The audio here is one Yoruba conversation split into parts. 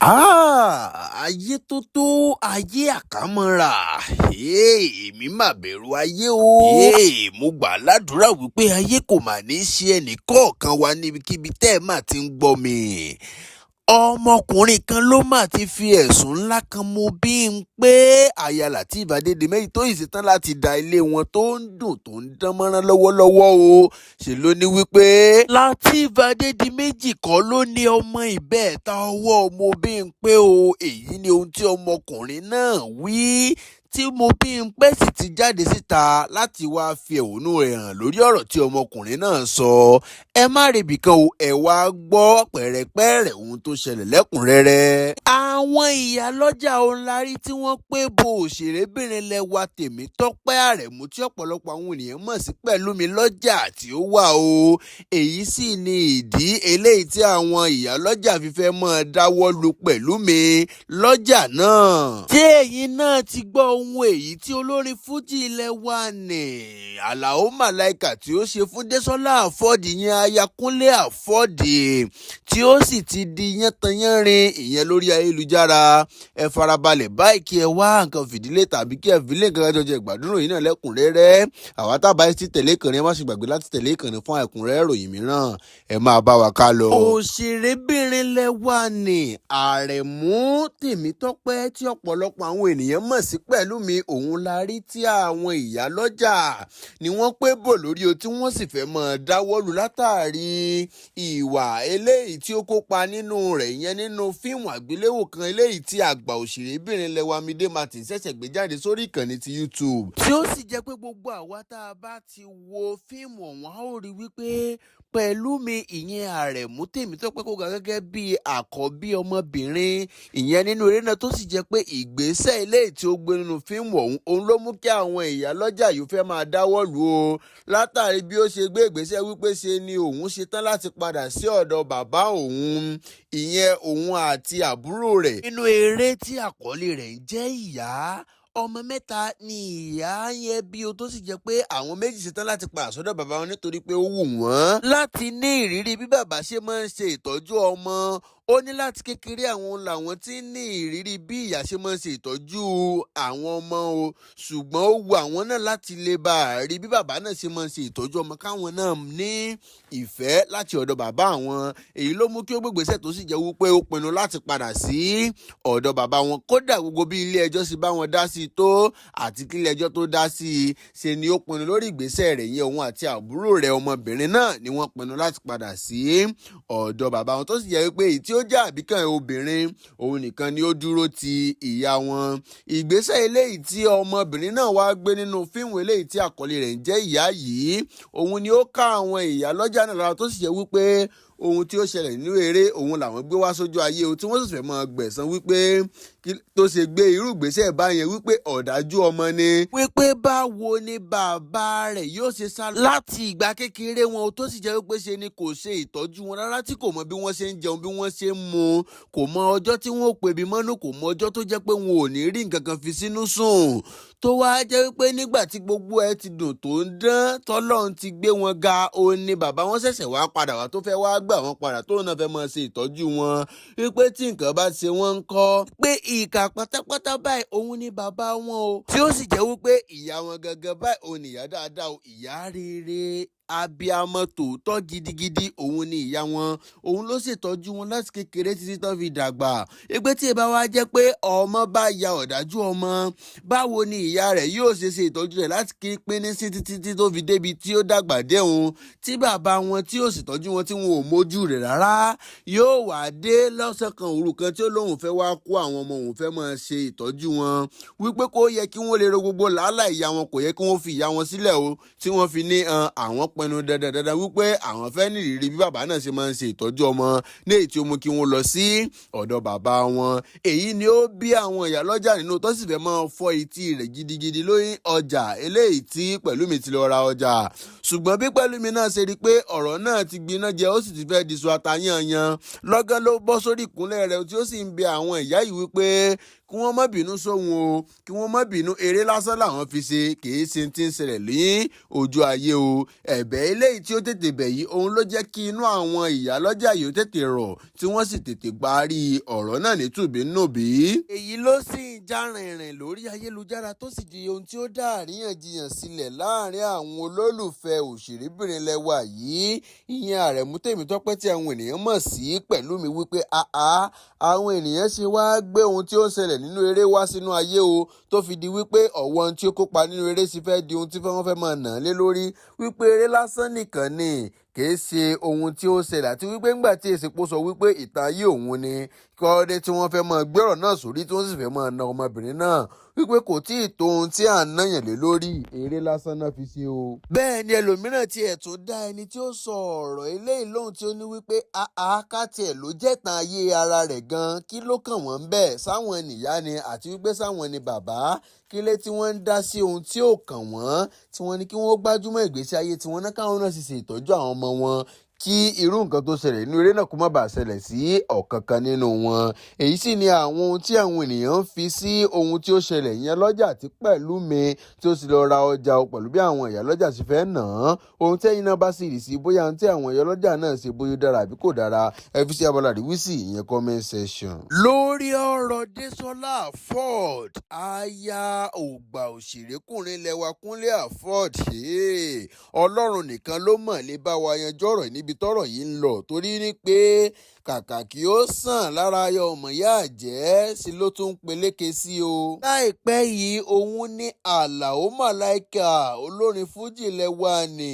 Ayé tó tó ayé àkàmọ́ra, èmi mà bẹ̀rù ayé o. Mo gbà ládùúrà wípé ayé kò mà ní í ṣe ẹnì kọ̀ọ̀kan wa níbikíbi tẹ́ ẹ mà ti ń gbọ́ mi. Ọmọkùnrin kan ló mà ti fi ẹ̀sùn ńlá kan Mobímpé aya Lateef Adédìméjì tó sì ṣetán láti da ilé wọn tó ń dùn tó ń dán mọ́rán lọ́wọ́lọ́wọ́ o. Ṣe ló ní wípé Lateef Adédìméjì kọ́ ló ní ọmọ ìbẹ́ẹ̀ta ọwọ́ Mobímpé o. Èyí ni ohun tí ọmọkùnrin náà wí tí Mobímpé sì ti jáde síta láti wáá fi ẹ̀hónú rẹ̀ hàn lórí ọ̀rọ̀ tí ọmọkùnrin náà sọ. Ẹ má rebìkan o, ẹ wàá gbọ́ pẹ̀rẹ̀pẹ̀rẹ̀ ohun tó ṣẹlẹ̀ lẹ́kùnrẹ́rẹ́. Àwọn ìyálọ́jà òǹlarí tí wọ́n pé bo òṣèrébìnrin lẹ́wà Tèmítọ́pẹ́ Àrẹ̀mú tí ọ̀pọ̀lọpọ̀ àwọn ènìyàn mọ̀ sí Pẹ̀lúmi lọ́jà tí ó wà o. Èyí sì ni ìdí eléyìí tí àwọn ìyálọ́jà fi fẹ́ máa dáwọ́ lu Pẹ̀lúmi lọ́jà náà. Tí ẹ̀yin náà ti gbọ́ ohun èyí tí olórin fújì ilẹ̀ wa ní Àlàó Màláìkà tí ó ṣe fún Désọ́lá Àfọ́ọ̀dì yẹn, aya Kúnlé Àfọ́ọ̀dì, tí ó sì ti di yántanyánrin ìyẹn lórí ayélujára. Ẹ farabalẹ̀ báyìí kí ẹ wá nǹkan fìdílé tàbí kí ẹ fìdílé nǹkan kájọ jẹ ìgbádùn yìí náà lẹ́kùnrẹ́rẹ́. Àwa tábà ti tẹ̀lé ìkànnì, ẹ má ṣe gbàgbé láti tẹ̀lé ìkànnì fún ẹ̀kúnrẹ́rẹ́ ìròyìn mìíràn. Ẹ máa bá wa ká lọ. Òṣèrébìnrin lẹ́wà ní Àrẹ̀mú Tèmítọ́pẹ́ tí ọ̀pọ̀lọpọ̀ àwọn ènìyàn mọ̀ sí Pẹ̀lúmi, òun la rí tí àwọn ìyálọ́jà ni wọ́n pé bò lórí o, tí wọ́n sì fẹ́ máa dáwọ́lù látàrí ìwà eléyìí tí ó kópa nínú rẹ̀, ìyẹn nínú fíìmù àgbéléwò kan eléyìí tí àgbà òṣèrébìnrin lẹ́wà Mide Martins ṣẹ̀ṣẹ̀ gbé jáde sórí ìkànnì ti YouTube, tí ó sì jẹ́ pé gbogbo àwa tá a bá ti wo fíìmù ọ̀hún, a ó rí wípé Pẹ̀lúmi, ìyẹn Àrẹ̀mú Tèmítọ́pẹ́, kó ga gẹ́gẹ́ bí àkọ́bí ọmọbìnrin ìyẹn nínú eré náà, tó sì jẹ́ pé ìgbésẹ̀ eléyìí tí ó gbé nínú fíìmù ọ̀hún, òun ló mú kí àwọn ìyálọ́jà yìí fẹ́ máa dáwọ́ lù ó, látàrí bí ó ṣe gbé ìgbésẹ̀ wípé ṣe ni òun ṣetán láti padà sí ọ̀dọ̀ bàbá òun, ìyẹn òun àti àbúrò rẹ̀ nínú eré tí àkọlé rẹ̀ ń jẹ́ Ìyá. Ọmọ mẹ́ta ni ìyá yẹn bí o, tó sì jẹ́ pé àwọn méjì ṣetán láti padà sọ́dọ̀ bàbá wọn nítorí pé ó wù wọ́n láti ní ìrírí bí bàbá ṣe máa ń ṣe ìtọ́jú ọmọ. Ó ní láti kékeré àwọn làwọn tí ń ní ìrírí bí ìyá ṣe máa ń ṣe ìtọ́jú àwọn ọmọ o, ṣùgbọ́n ó wu àwọn náà láti lè bá a rí bí bàbá náà ṣe máa ń ṣe ìtọ́jú ọmọ, káwọn náà ní ìfẹ́ láti ọ̀dọ̀ bàbá àwọn. Èyí ló mú kí ó gbégbèsè, tó sì jẹ́ wípé ó pinnu láti padà sí ọ̀dọ̀ bàbá wọn. Kódà gbogbo bí ilé ẹjọ́ sì bá wọn dá sí i tó àti kí ilé ẹjọ́ tó dá sí i, ṣe ni ó pinnu lórí ìgbésẹ̀ rẹ̀ yẹn. Òun àti àbúrò rẹ̀ ọmọbìnrin náà ni wọ́n pinnu láti padà sí ọ̀dọ̀ bàbá wọn, tó sì jẹ́ wípé èyí tí ó jẹ́ àbíkàn obìnrin, òun nìkan ni ó dúró ti ìyá wọn. Ìgbésẹ̀ eléyìí tí ọmọbìnrin náà wá gbé nínú fíìmù eléyìí tí àkọlé rẹ̀ ń jẹ́ Ìyá yìí, òun ni ó ká àwọn ìyá lọ́jà náà lára, tó sì jẹ́ wípé ohun tí ó ṣẹlẹ̀ nínú eré òun làwọn gbé wá sójú ayé o, tí wọ́n sì fẹ́ máa gbẹ̀san wípé tó ṣe gbé irú ìgbésẹ̀ báyẹn, wípé ọ̀dájú ọmọ ni. Wípé báwo ni bàbá rẹ̀ yóò ṣe sá láti ìgbà kékeré wọn, tó sì jẹ́ wípé ṣe ni kò ṣe ìtọ́jú wọn rárá, tí kò mọ bí wọ́n ṣe ń jẹun, bí wọ́n ṣe ń mu, kò mọ ọjọ́ tí wọ́n ò pè bí mọ́nú, kò mọ ọjọ́ tó jẹ́ pé wọn ò ní rí nǹkan kan fi sínú sùn, tó wáá jẹ́ wípé nígbà tí gbogbo ẹ ti dùn tó ń dán, tọ́lọ́run ti gbé wọn ga, òun ni bàbá wọn ṣẹ̀ṣẹ̀ wá padà wá, tó fẹ́ wá gbà wọ́n padà, tóun náà fẹ́ máa ṣe ìtọ́jú wọn, wípé tí nǹkan bá ṣe wọ́n ń kọ́ pé ìkà pátápátá báyìí òun ni bàbá wọn o, tí ó sì jẹ́ wípé ìyá wọn gangan báyìí, òun ni ìyá dáadáa o, ìyá rere, abiamọ tòótọ́ gidigidi òun ni ìyá wọn. Òun ló ṣètọ́jú wọn láti kékeré títí tán fi dàgbà. Ẹgbẹ́ tí ẹ bá wá jẹ́ pé ọmọ bá ya ọ̀dájú ọmọ, báwo ni ìyá rẹ̀ yóò ṣe ṣe ìtọ́jú rẹ̀ láti kí pínín sí títí tí tó fi débi tí ó dàgbà dé òun, tí bàbá wọn tí ó ṣètọ́jú wọn, tí wọn ò mójú rẹ̀ rárá, yóò wá dé lọ́sàn kan òru kan tí ó lóun fẹ́ wá kó àwọn ọmọ, òun fẹ́ máa ṣe ìtọ́jú wọn, wípé kó yẹ kí wọ́n lè ro gbogbo làálàá ìyá wọn, kò yẹ kí wọ́n fi ìyá wọn sílẹ̀ o, tí wọ́n fi ní àwọn pinnu dandan dandan wípé àwọn fẹ́ ní ìrírí bí bàbá náà ṣe máa ń ṣe ìtọ́jú ọmọ, ní èyí tí ó mú kí wọ́n lọ sí ọ̀dọ̀ bàbá wọn. Èyí ni ó bí àwọn ìyá lọ́jà nínú, tó sì fẹ́ máa fọ́ etí rẹ̀ gidigidi lórí ọjà eléyìí tí Pẹ̀lúmi ti lọ ra ọjà. Ṣùgbọ́n bí Pẹ̀lúmi náà ṣe rí i pé ọ̀rọ̀ náà ti gbiná jẹ, ó sì ti fẹ́ di sọ ata yanyan, lọ́gán ló bọ́ sórí ìkúnlẹ̀ rẹ̀, tí ó sì ń bẹ àwọn ìyá yìí wípé kí wọ́n má bínú sóhun o, kí wọ́n má bínú, eré lásán làwọn fi ṣe, kì í ṣe ti ń ṣẹlẹ̀ ní ojú ayé o. Ẹ̀bẹ̀ Ẹ̀bẹ̀ eléyìí tí ó tètè bẹ̀ yìí òun ló jẹ́ kí inú àwọn ìyálọ́jà yìí ó tètè rọ̀, tí wọ́n sì tètè parí ọ̀rọ̀ náà ní tùbínùbí. Èyí ló sì ń já rìnrìn lórí ayélujára, tó sì di ohun tí ó dá àríyànjiyàn sílẹ̀ láàrin àwọn olólùfẹ́ òṣèrébìnrin lẹ́wà yìí, ìyẹn Àrẹ̀mú Tèmítọ́pẹ́ tí àwọn ènìyàn mọ̀ sí Pẹ̀lúmi, wípé àá àwọn ènìyàn ṣe wá gbé ohun tí ó ń ṣẹlẹ̀ nínú eré wá sínú ayé o, tó fi di wípé ọ̀wọ́ ohun tí ó kópa nínú eré sì fẹ́ di ohun tí wọ́n fẹ́ máa nà lé lórí, wípé eré lásán nìkan ni, kìí ṣe ohun tí ó ṣẹlẹ̀, àti wípé ńgbà tí èsìpò sọ wípé ìtàn ayé òun ni kọ́ọ́dé tí wọ́n fẹ́ máa gbé ọ̀rọ̀ náà sórí, tí wọ́n sì fẹ́ máa na ọmọbìnrin náà, wípé kò tí ì tó ohun tí à ń náyàn lé lórí, eré lásán náà fi ṣe o. Bẹ́ẹ̀ ni ẹlòmíràn tiẹ̀ tún dá ẹni tí ó sọ ọ̀rọ̀ eléyìí lóhùn, tí ó ní wípé àá ká tiẹ̀ ló jẹ́ tàn ayé ara rẹ̀ gan, kí ló kàn wọ́n bẹ́ẹ̀, sáwọn nìyá ni àti wípé sáwọn ni bàbá, kí lé tí wọ́n ń dá sí ohun tí ò kàn wọ́n, tí wọ́n ní kí wọ́n gbájúmọ́ ìgbésí ayé tiwọn náà, káwọn náà sì ṣe ìtọ́jú àwọn ọmọ wọn, kí irú nǹkan tó ṣẹlẹ̀ nínú eré náà kó má bàa ṣẹlẹ̀ sí ọ̀kankan nínú wọn. Èyí sì ni àwọn ohun tí àwọn ènìyàn ń fi sí ohun tí ó ṣẹlẹ̀ yẹn lọ́jà tí Pẹ̀lúmi tí ó sì lọ ra ọjà pẹ̀lú bí àwọn ìyá lọ́jà sì fẹ́ nà án. Ohun tí ẹ̀yin náà bá sì rí sí, bóyá ohun tí àwọn ìyá lọ́jà náà ṣe bóyá ó dára àbí kò dára, ẹ fi sí abala àríwísí, ìyẹn comment section. Lórí ọ̀rọ̀ Désọlá Afod, aya ògbà òṣèrékùnrin lẹ́wà Kúnlé Afod, Ọlọ́run nìkan ló mọ̀ lè bá wa yanjú ọ̀rọ̀ níbi tọ́rọ̀ yìí ń lọ, torí ní pé kàkà kí ó sàn lára ayọ̀ ọmọ ìyá àjẹ́ sí ló tún ń peléke sí o. Láìpẹ́ yìí, òun ní Àlàó Màláìkà, olórin fújì lẹ́wà ni,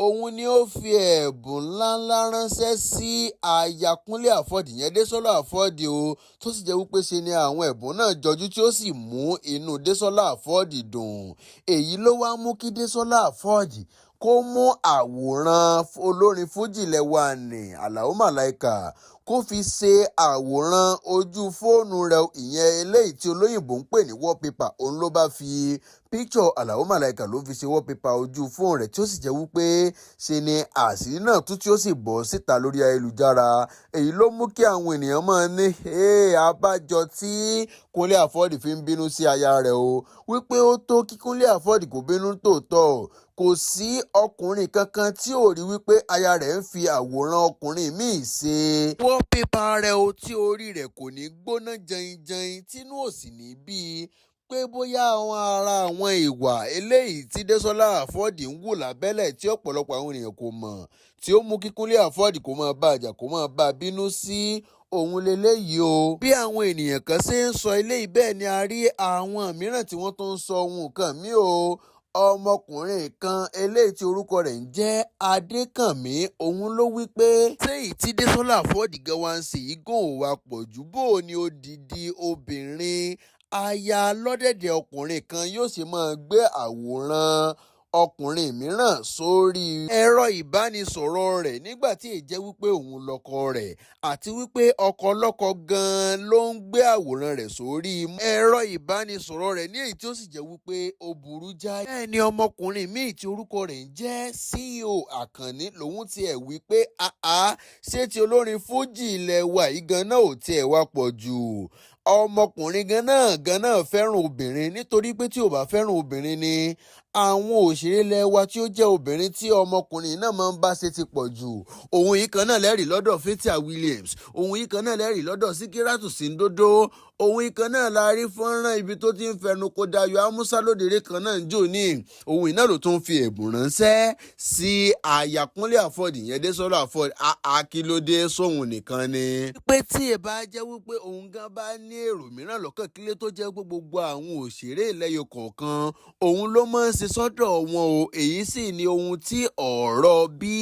òun ni ó fi ẹ̀bùn ńláńlá ránṣẹ́ sí aya Kúnlé Afod, yẹn Désọlá Afod o, tó sì jẹ́ wípé ṣe ni àwọn ẹ̀bùn náà jọjú, tí ó sì mú inú Désọlá Afod dùn. Èyí ló wá mú kí Désọlá Afod kó mú àwòrán olórin fújì lẹ́wà ní Àlàó Màláìkà, kó fi ṣe àwòrán ojú fóònù rẹ̀, ìyẹn eléyìí tí olóyìnbó ń pè ní wallpaper. Òun ló bá fi picture Àlàó Màláìkà ló fi ṣe wallpaper ojú fóònù rẹ̀, tí ó sì jẹ́ wípé ṣe ni àṣírí náà tú, tí ó sì bọ́ síta lórí ayélujára. Èyí ló mú kí àwọn ènìyàn máa ní abájọ tí Kúnlé Afod fi ń bínú sí aya rẹ̀ o, wípé ó tó kí Kúnlé Afod kò bínú tòótọ́. Kò sí ọkùnrin kankan tí ò rí wípé aya rẹ̀ ń fi àwòrán ọkùnrin míì ṣe wallpaper rẹ̀ o, tí orí rẹ̀ kò ní gbóná jẹinjẹin, tínú ò sì ní bíi pé bóyá àwọn ará àwọn ìwà eléyìí tí Désọlá Afod ń wù lábẹ́lẹ̀ tí ọ̀pọ̀lọpọ̀ àwọn ènìyàn kò mọ̀, tí ó mú kí Kúnlé Afod kó máa bá àjà, kó máa bá a bínú sí òun leléyìí o. Bí àwọn ènìyàn kan ṣe ń sọ eléyìí, bẹ́ẹ̀ ni a rí àwọn mìíràn tí wọ́n tún ń sọ ohun kan míì o. Ọmọkùnrin kan eléyìí tí orúkọ rẹ̀ ń jẹ́ Adékànmí, òun ló wí pé ṣé tí Désọlá Afod gan wá ń ṣe yìí gùn wá pọ̀ jù, bó ni odidi obìnrin aya lọ́dẹ̀dẹ̀ ọkùnrin kan yóò ṣe máa gbé àwòrán ọkùnrin mìíràn sórí ẹ̀rọ ìbánisọ̀rọ̀ rẹ̀, nígbà tí èyí jẹ́ wípé òun lọ́kọ rẹ̀, àti wípé ọkọ ọlọ́kọ gan-an ló ń gbé àwòrán rẹ̀ sórí ẹ̀rọ ìbánisọ̀rọ̀ rẹ̀, ní èyí tí ó sì jẹ́ wípé ó burú jáì. Bẹ́ẹ̀ ni ọmọkùnrin míì tí orúkọ rẹ̀ ń jẹ́ CEO Àkànní lòun tiẹ̀ wí pé àá ṣé ti olórin fújì ilẹ̀ wa yìí gan náà ò tiẹ̀ wá pọ̀ jù? Ọmọkùnrin gan náà fẹ́ràn obìnrin, nítorí pé tí ò bá fẹ́ràn obìnrin ni, àwọn òṣèré ilẹ̀ wa tí ó jẹ́ obìnrin tí ọmọkùnrin náà máa ń bá ṣe ti pọ̀ jù. Òun yìí kan náà lẹ́rìí lọ́dọ̀ Fathia Williams, òun yìí kan náà lẹ́rìí lọ́dọ̀ Síkírátù Sìǹdòdó, òun yìí kan náà la rí fọ́nrán ibi tó ti ń fẹnu kò Dayọ̀ Amusa lódèrè kan náà ń jò ní. Òun yìí náà ló tún fi ẹ̀bùn ránṣẹ́ sí aya Kúnlé Afod, ìyẹn Désọlá Afod. Akílódé sóhun nìkan ni. Pé tí ẹ bá jẹ́ wípé òun gan bá ní èrò mìíràn lọ́kàn, kílé tó jẹ́ pé gbogbo àwọn òṣèré ìlẹ́yọ kọ̀ọ̀kan òun ló máa ń ṣe sọ́dọ̀ wọn o. Èyí sì ni ohun tí ọ̀rọ̀ bí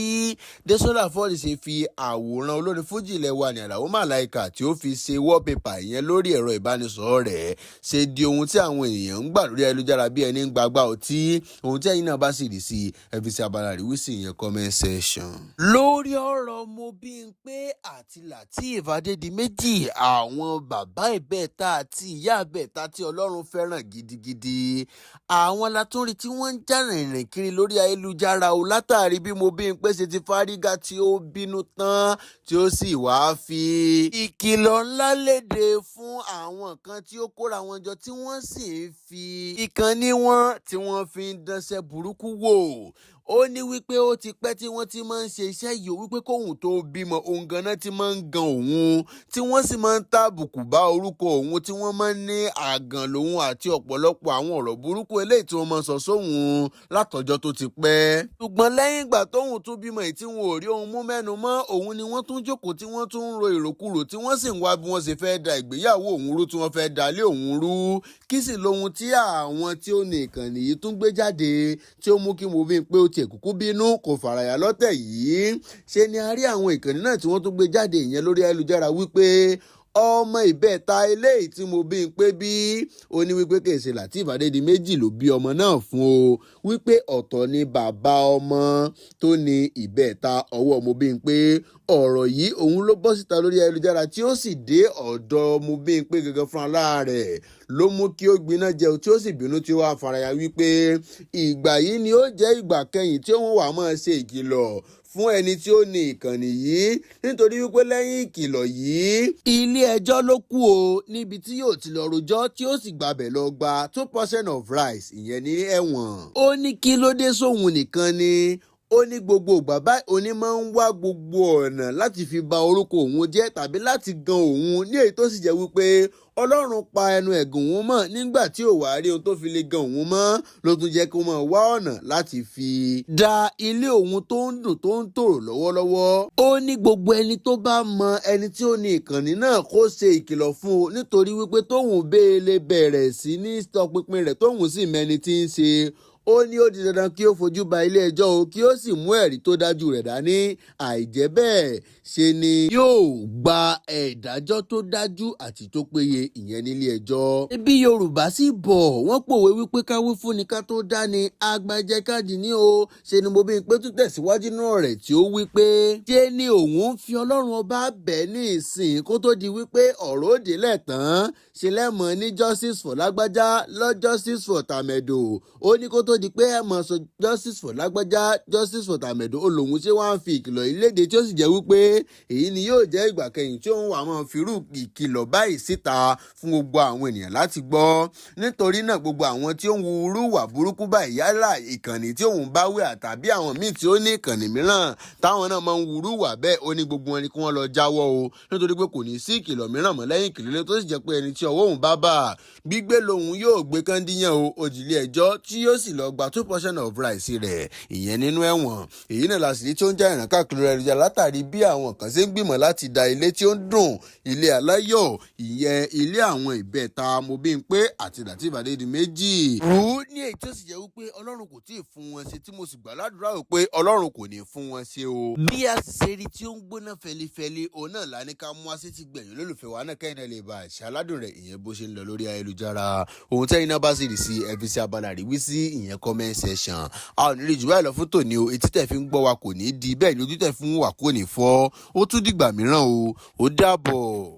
Désọlá Afod ṣe fi àwòrán olórin fújì ilẹ̀ wa ní Àlàó Màláìkà tí ó fi ṣe wallpaper ìyẹn lórí ẹ̀rọ ìbánisọ̀rọ̀ rẹ̀ ṣe di ohun tí àwọn èèyàn ń gbà lórí ayélujára bí ẹni ń gbagbá ọtí. Ohun tí ẹ̀yin náà bá sì rí sí, ẹ fi sí abala àríwísí, ìyẹn comment section. Lórí ọ̀rọ̀ Mobímpé àti Lateef Adédìméjì, àwọn bàbá ìbẹ́ta àti ìyá ìbẹ́ta tí Ọlọ́run fẹ́ràn gidigidi, àwọn látúnrí tí wọ́n ń jà rìnrìn kiri lórí ayélujára o, látàrí bí Mobímpé ṣe ti fárígá, tí ó bínú tán, tí ó sì wáá fi ìkìlọ̀ ńlá léde fún àwọn kan tí ó kóra wọn jọ, tí wọ́n sì ń fi ìkànnì wọn tí wọ́n fi ń dánṣẹ́ burúkú wò. Ó ní wípé ó ti pẹ́ tí wọ́n ti máa ń ṣe iṣẹ́ yìí, wípé kóhun tó bímọ òun ganan ti máa ń gan òun, tí wọ́n sì máa ń tàbùkù bá orúkọ òun, tí wọ́n máa ń ní àgàn lòun àti ọ̀pọ̀lọpọ̀ àwọn ọ̀rọ̀ burúkú eléyìí tí wọ́n máa ń sọ sóhun látọjọ́ tó ti pẹ́. Ṣùgbọ́n lẹ́yìn ìgbà tóhun tún bímọ èyí tí wọn ò rí ohun mú mẹ́nu mọ́, òun ni wọ́n tún jókòó tí wọ́n tún ń ro ìròkurò, tí wọ́n sì ń wá bí wọ́n ṣe fẹ́ da ìgbéyàwó òun rú, tí wọ́n fẹ́ da ilé òun rú. Kí sì lohun tí àwọn tí ó ní ìkànnì yìí tún gbé jáde tí ó mú kí Mobímpé ó tiẹ̀ kúkú bínú kò fàràyà lọ́tẹ̀ yìí? Ṣe ni a rí àwọn ìkànnì náà tí wọ́n tún gbé jáde ìyẹn lórí ayélujára wípé ọmọ ìbẹ́ta eléyìí tí Mobímpé bí, ó ní wípé kì í ṣe Lateef Adédìméjì ló bí ọmọ náà fún o, wípé ọ̀tọ̀ ni bàbá ọmọ tó ní ìbẹ́ta ọwọ́ Mobímpé. Ọ̀rọ̀ yìí òun ló bọ́ síta lórí ayélujára tí ó sì dé ọ̀dọ̀ Mobímpé gangan fún alára rẹ̀, ló mú kí ó gbiná jẹun tí ó sì bínú tí ó wá faraya wípé ìgbà yìí ni ó jẹ́ ìgbà kẹyìn tí òun wà máa ṣe ìkìlọ̀ fún ẹni tí ó ní ìkànnì yìí, nítorí wípé lẹ́yìn ìkìlọ̀ yìí, ilé ẹjọ́ ló kù o, níbi tí yóò ti lọ rojọ́ tí ó sì gbàbẹ̀ lọ gba 2 portion of rice ìyẹn ní ẹ̀wọ̀n. Ó ní kí ló dé sóhun nìkan ni? Ó ní gbogbo ìgbà báyìí òní máa ń wá gbogbo ọ̀nà láti fi ba orúkọ òun jẹ́ tàbí láti gan òun, ní èyí tó sì jẹ́ wípé Ọlọ́run pa ẹnu ẹ̀gùn òun mọ́. Nígbà tí ò wá rí ohun tó fi lè gan òun mọ́, ló tún jẹ́ kó máa wá ọ̀nà láti fi da ilé òun tó ń dùn tó ń tòrò lọ́wọ́lọ́wọ́. Ó ní gbogbo ẹni tó bá mọ ẹni tí ó ní ìkànnì náà kó ṣe ìkìlọ̀ fún un, nítorí wípé tóun béèlè bẹ̀rẹ̀ sí ní tọpinpin rẹ̀, tóun sì mẹni tí ń ṣe, ó ní ó di dandan kí ó fojú ba ilé ẹjọ́ o, kí ó sì mú ẹ̀rí tó dájú rẹ̀ dání. Àìjẹ́ bẹ́ẹ̀, ṣe ni yóò gba ìdájọ́ tó dájú àti tó péye ìyẹn nílé ẹjọ́. Bí Yorùbá sì bọ̀, wọ́n pòwe wípé káwí fúnni ká tó dání, agbẹjẹkáàdì ní o. Ṣe ni Mobímpé tún tẹ̀síwájú náà rẹ̀ tí ó wí pé ṣé ni òun ń fi Ọlọ́run Ọba bẹ̀ ní ìsìn kó tó di wípé ọ̀rọ̀ òde lẹ̀ tán, ṣe lẹ́mọ̀ ní justice for lágbájá lọ, justice for tàmẹ̀dò. Ó ní kó tó di pé ẹ mọ̀ sọ justice for lágbájá, justice for tàmẹ̀dò, ó lòun ṣé wọ́n á fi ìkìlọ̀ ìlédè, tí ó sì jẹ́ wípé èyí ni yóò jẹ́ ìgbà kẹyìn tí òun wà máa firú ìkìlọ̀ báyìí síta fún gbogbo àwọn ènìyàn láti gbọ́. Nítorí náà, gbogbo àwọn tí ó ń wúrú wà burúkú báyìí, yálà ìkànnì tí òun bá wí àtàbí àwọn míì tí ó ní ìkànnì mìíràn táwọn náà máa ń wúrú wà bẹ́ẹ̀, ó ní gbogbo wọn ni kí wọ́n lọ jáwọ́ o, nítorí pé kò ní sí ìkìlọ̀ mìíràn mọ́ lẹ́yìn ìkìlọ̀, tó sì jẹ́ pé ẹni tí ọwọ́ òun bá bà, gbígbé lòun yóò gbé kàndíyàn o, òjìlé ẹjọ́ tí yóò sì lọ gba 2 portion of rice rẹ̀ ìyẹn nínú ẹ̀wọ̀n. Èyí náà la sì rí tí ó ń já ìràn káàkiri ayélujára látàrí bí àwọn kan ṣe ń gbìmọ̀ láti da ilé tí ó ń dùn, ilé aláyọ̀, ìyẹn ilé àwọn ìbẹ́ta Mobímpé àti Lateef Adédìméjì rú, ní èyí tó sì jẹ́ wípé Ọlọ́run kò tí ì fún wọn ṣe, tí mo sì gbà ládùúrà wò pé Ọlọ́run kò ní fún wọn ṣe o. Bí a sì ṣe rí tí ó ń gbóná fẹlifẹli, òun náà la ní ká mú wá sí ti gbẹ̀yìn lólùfẹ́ wa náà, kẹ́yìn náà lè bá àṣà aládùn rẹ̀ ìyẹn bó ṣe ń lọ lórí ayélujára. Ohun tẹ́yìn náà bá sì rí sí, ẹ fi sí abala rí wí sí ìyẹn comment section. A ò ní rí jù báyìí lọ fún tòní o. Etí tẹ̀ fi ń gbọ́ wa kò ní di bẹ́ẹ̀ ni ojú tẹ̀ fi ń wà kò ní fọ́. Ó tún dìgbà mìíràn o, ó dàbọ̀.